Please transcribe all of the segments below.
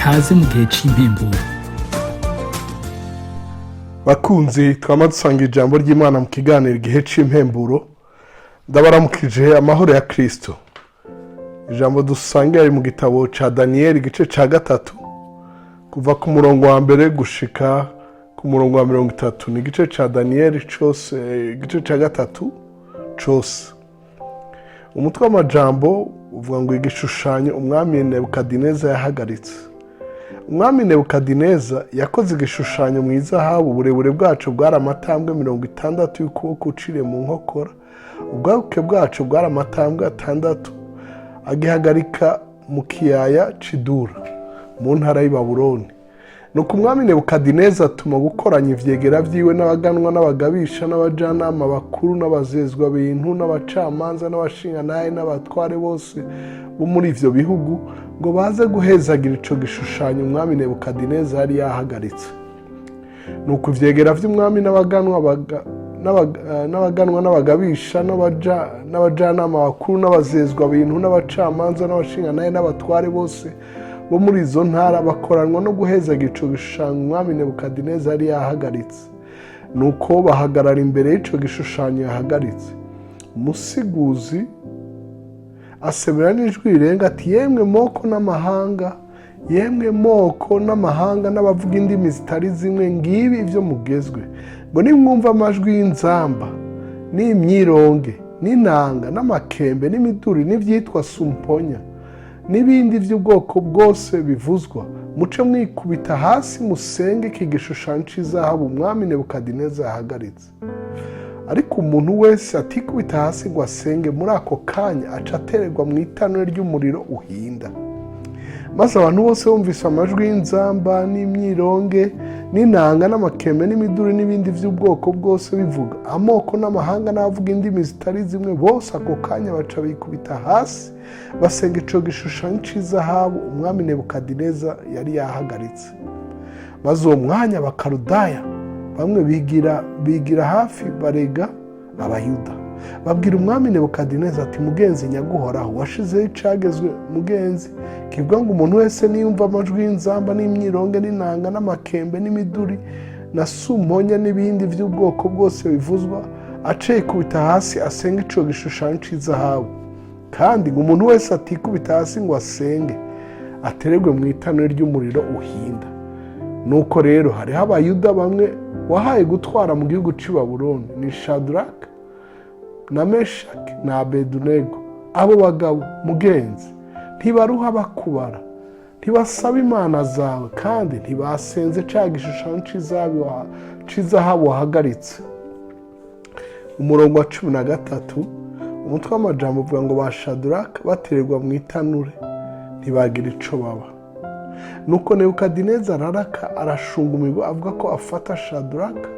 Kaze mu gihe c'impemburo. Bakunzi twama dusanga ijambo ry'Imana mu kiganiro Igihe cy'impemburo, ndabaramukije amahoro ya Kirisito. Ijambo dusangira riri mu gitabo cya Daniyeli, igice cya 3, kuva ku murongo wa 1 gushika ku murongo wa 30. Ni igice cya Daniyeli cyose, igice cya 3 cyose. Umutwe w'amajambo uvuga ngo igishushanyo umwami Nebukadineza yahagaritse. Umwami Nebukadineza yakoze igishushanyo mu izahabu. Uburebure bwacu bwari amatambwe 60 y'ukuboko uciriye mu nkokora, ubwaguke bwacu bwari amatambwe 6, agihagarika mu kiyaya c'i Dura mu ntara y'i Babuloni. Nuko umwami Nebukadineza atuma gukoranya ivyegera vyiwe n'abaganwa n'abagabisha n'abajanama bakuru n'abazezwa bintu n'abacamanza n'abashingantahe n'abatware bose bo muri ivyo bihugu, ngo baze guhezagira ico gishushanyo umwami Nebukadineza yari yahagaritse. Nuko ivyegera vy'umwami n'abaganwa n'abagabisha n'abajanama bakuru n'abazezwa bintu n'abacamanza n'abashingantahe n'abatware bose bo muri izo ntara bakoranwa no guhezagira ico gishushanyo umwami Nebukadineza yari yahagaritse. Nuko bahagarara imbere y'ico gishushanyo yahagaritse. Umusiguzi asemera n'ijwi rirenga ati: "Yemwe moko n'amahanga, yemwe moko n'amahanga n'abavuga indimi zitari zimwe, ngibi ibyo mugezwe, ngo nimwumva amajwi y'inzamba n'imyironge n'inanga n'amakembe n'imiduri n'ibyitwa sumponya n'ibindi by'ubwoko bwose bivuzwa, muce mwikubita hasi musenge iki gishushanyo cy'izahabu umwami Nebukadineza yahagaritse. Ariko umuntu wese atikubita hasi ngo asenge, muri ako kanya aca atererwa mu itanura ry'umuriro uhinda." Maze abantu bose bumvise amajwi y'inzamba n'imyironge n'inanga n'amakembe n'imiduri n'ibindi by'ubwoko bwose bivuga, amoko n'amahanga n'abavuga indimi zitari zimwe bose, ako kanya baca bikubita hasi basenga ico gishushanyo cy'izahabu umwami Nebukadineza yari yahagaritse. Maze uwo mwanya Abakarudaya bamwe bigira hafi, barega Abayuda, babwira umwami Nebukadineza ati: "Mugenzi nyaguhoraho, washizeho icagezwe mugenzi kivuga ngo umuntu wese niyumva amajwi y'inzamba n'imyironge n'inanga n'amakembe n'imiduri na sumponya n'ibindi by'ubwoko bwose bivuzwa, ace yikubita hasi asenge ico gishushanyo cy'izahabu, kandi ngo umuntu wese atikubita hasi ngo asenge atererwe mu itanura ry'umuriro uhinda. Nuko rero hariho Abayuda bamwe wahaye gutwara mu gihugu cy'i Babuloni, ni Shadaraka na Meshaki na Abedunego. Abo bagabo mugenzi ntibaruha bakubara, ntibasaba imana zawe, kandi ntibasenze cya gishushanyo cy'izahabu wahagaritse." Umurongo wa 13, umutwe w'amajambo uvuga ngo ba Shadaraka batererwa mu itanure ntibagira ico baba. Nuko Nebukadineza araraka, arashungumirwa, avuga ko afata Shadaraka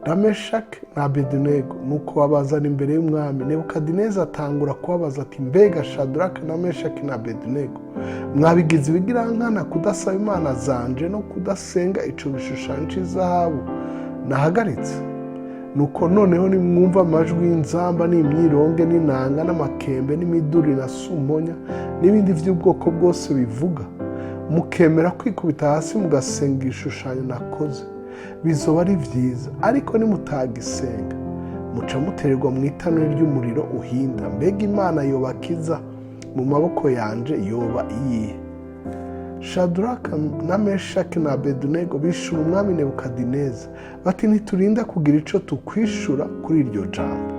na Meshaki na Abedunego. Nuko babazana imbere y'umwami. Nebukadineza atangura kubabaza ati: "Mbega Shadaraka na Meshaki na Abedunego, mwabigize ibigirankana kudasaba imana zanje no kudasenga ico gishushanyo cy'izahabu nahagaritse? Nuko noneho nimwumva amajwi y'inzamba n'imyironge n'inanga n'amakembe n'imiduri na sumponya n'ibindi by'ubwoko bwose bivuga, mukemera kwikubita hasi mugasenga igishushanyo nakoze, bizoba ari byiza. Ariko nimutagisenga, muca mutererwa mu itanura ry'umuriro uhinda. Mbega imana yobakiza mu maboko yanje yoba iyihe?" Shadaraka na Meshaki na Abedunego bishura umwami Nebukadineza bati: "Ntiturinda kugira icyo tukwishura kuri iryo jambo.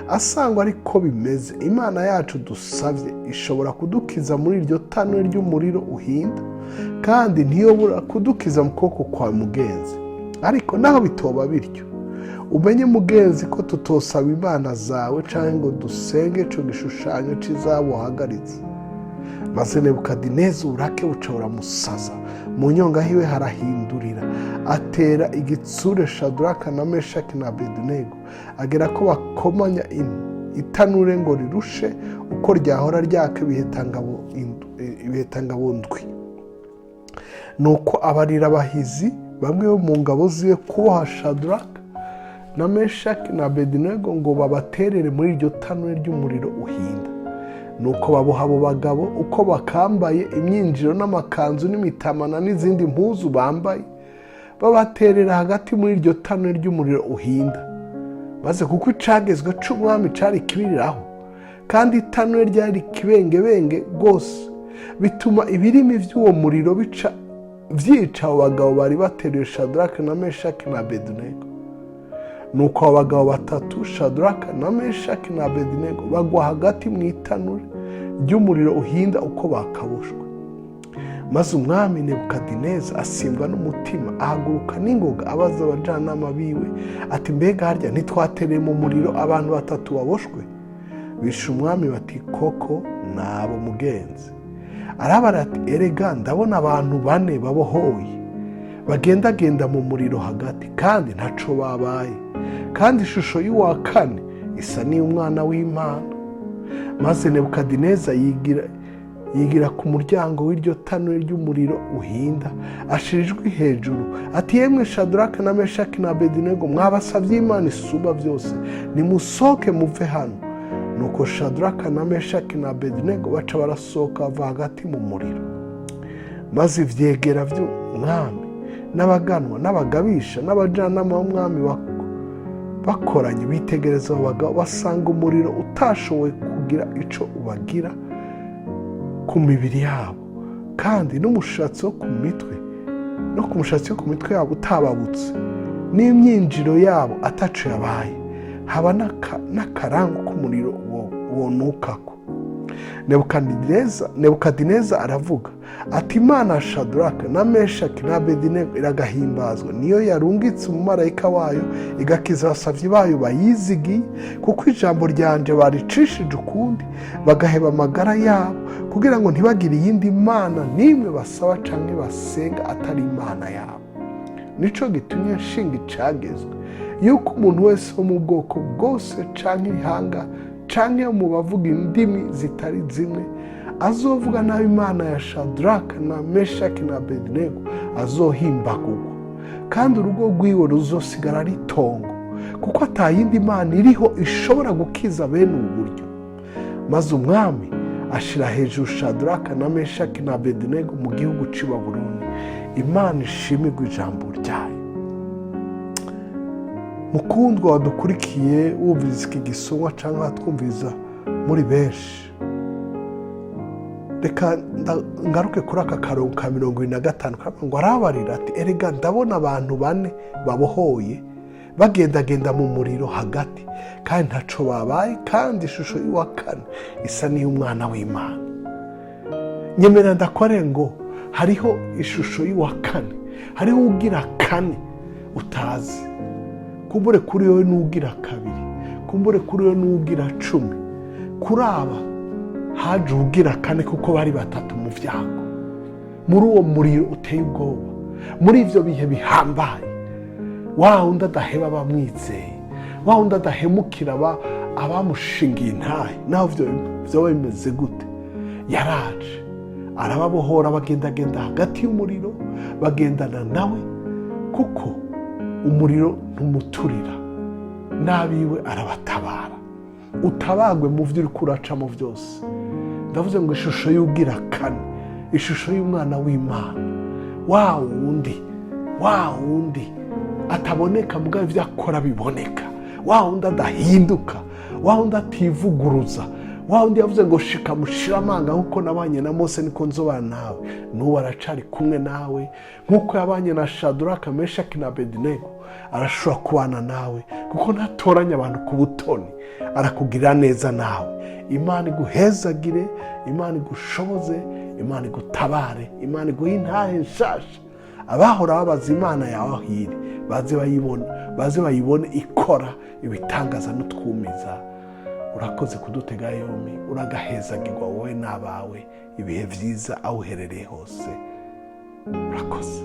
Asangwa ariko bimeze, Imana yacu dusabye ishobora kudukiza muri iryo tanura ry'umuriro uhinda, kandi ntiyobora kudukiza mu kuboko kwawe mugenzi. Ariko naho bitoba bityo, umenye mugenzi ko tutosaba imana zawe cyangwa ngo dusenge icyo gishushanyo cy'izahabu wahagaritse." Maze Nebukadineza uburake buca buramusaza, mu nyonga hiwe harahindurira, atera igitsure Shadaraka na Meshaki na Abedunego, agera ko bakomanya itanure ngo rirushe uko ryahora ryaka ibihetangabo ndwi. Nuko abarira abahizi bamwe bo mu ngabo ziwe kuboha Shadaraka na Meshaki na Abedunego ngo babaterere muri iryo tanure ry'umuriro uhinda. Nuko baboha abo bagabo uko bakambaye, imyinjiro n'amakanzu n'imitamana n'izindi mpuzu bambaye, babaterera hagati muri iryo tanure ry'umuriro uhinda. Maze kuko icagezwe c'umwami cari kibiriraho, kandi itanure ryari kibengebenge rwose, bituma ibirimi by'uwo muriro bica byica abo bagabo bari bateruye Shadaraka na Meshaki na Abedenego. Nuko abo bagabo batatu, Shadaraka na Meshaki na Abedenego, bagwa hagati mu itanure ry'umuriro uhinda uko bakabushwe. Maze umwami Nebukadineza asimbwa n'umutima, ahaguruka n'ingoga, abaza abajyanama biwe ati: "Mbega harya ntitwatereye mu muriro abantu batatu baboshwe?" Bishe umwami bati: "Koko nabo, mugenzi." Arabara ati: "Erega ndabona abantu bane babohoye bagendagenda mu muriro hagati, kandi ntaco babaye, kandi ishusho y'uwa kane isa n'iy'umwana w'Imana." Maze Nebukadineza yigira ku muryango w'iryo tanure ry'umuriro uhinda, ashira ijwi hejuru ati: "Yemwe Shadaraka na Meshaki na Abedenego, mwabasabye Imana isumba byose, nimusohoke muve hano." Nuko Shadaraka na Meshaki na Abedenego baca barasohoka, bava hagati mu muriro. Maze ivyegera by'umwami n'abaganwa n'abagabisha n'abajyanama b'umwami bakoranye, bitegereza abo bagabo, basanga umuriro utashoboye kugira ico ubagira ku mibiri yabo, kandi n'umushatsi wo ku mitwe no ku mushatsi wo ku mitwe yabo utababutse, n'imyinjiro yabo ataco yabaye, haba n'akarango k'umuriro wonukako. Nebukadineza aravuga ati: "Imana ya Shadaraka na Meshaki na Abedinego iragahimbazwa, niyo yarungitse umumarayika wayo igakiza abasavyi bayo bayizigiye, kuko ijambo ryanje baricishije ukundi, bagaheba amagara yabo kugira ngo ntibagire iyindi mana n'imwe basaba canke basenga atari Imana yabo. Nico gitumye nshinga icagezwe yuko umuntu wese wo mu bwoko bwose canke ihanga canke mu bavuga indimi zitari zimwe azovuga nabi Imana ya Shadaraka na Meshaki na Abedinego azohimbagurwa, kandi urugo rwiwe ruzosigara ari itongo, kuko atayindi mana iriho ishobora gukiza bene ubu buryo." Maze umwami ashira hejuru Shadaraka na Meshaki na Abedinego mu gihugu c'i Babuloni. Imana ishimirwe ijambo ryayo. Mukundwa wadukurikiye, wumviriza iki gisomwa cyangwa watwumviriza muri benshi, reka ngaruke kuri aka karongo ka 75 karavuga ngo: arabarira ati: "Erega ndabona abantu bane babohoye bagendagenda mu muriro hagati, kandi ntaco babaye, kandi ishusho y'uwa kane isa n'iy'umwana w'Imana." Nyemera ndakore ngo hariho ishusho y'uwa kane, hariho ugira kane utazi. Kumbure kuri wowe n'ugira kabiri, kumbure kuri wowe n'ugira 10. Kuri aba haje ugira kane, kuko bari batatu mu byago, muri uwo muriro uteye ubwoba, muri ibyo bihe bihambaye. Wa wundi adaheba abamwizeye, wa wundi adahemukira abamushingiye intahe, naho byoba bimeze gute, yaraje arababohora, bagendagenda hagati y'umuriro, bagendana nawe, kuko umuriro ntumuturira, n'abiwe arabatabara. Utabagwe mu byo uri kuracamo byose. Ndavuze ngo ishusho y'ugira kane, ishusho y'umwana w'Imana, wa wundi, wa wundi ataboneka mugabo ibyo akora biboneka, wa wundi adahinduka, wa wundi ativuguruza, wa wundi yavuze ngo: "Shika mushire amanga, nk'uko nabanye na Mose niko nzobana nawe." N'ubu aracari kumwe nawe. Nk'uko yabanye na Shaduraka, Meshaki na Abedinego, arashobora kubana nawe, kuko ntatoranya abantu ku butoni. Arakugirira neza nawe. Imana iguhezagire, Imana igushoboze, Imana igutabare, Imana iguhe intahe nshasha. Abahora babaza Imana yawe aho iri, baze bayibona, baze bayibone ikora ibitangaza n'utwumiza. Urakoze kudutega yombi, uragahezagirwa wowe n'abawe. Ibihe byiza aho uherereye hose. Urakoze.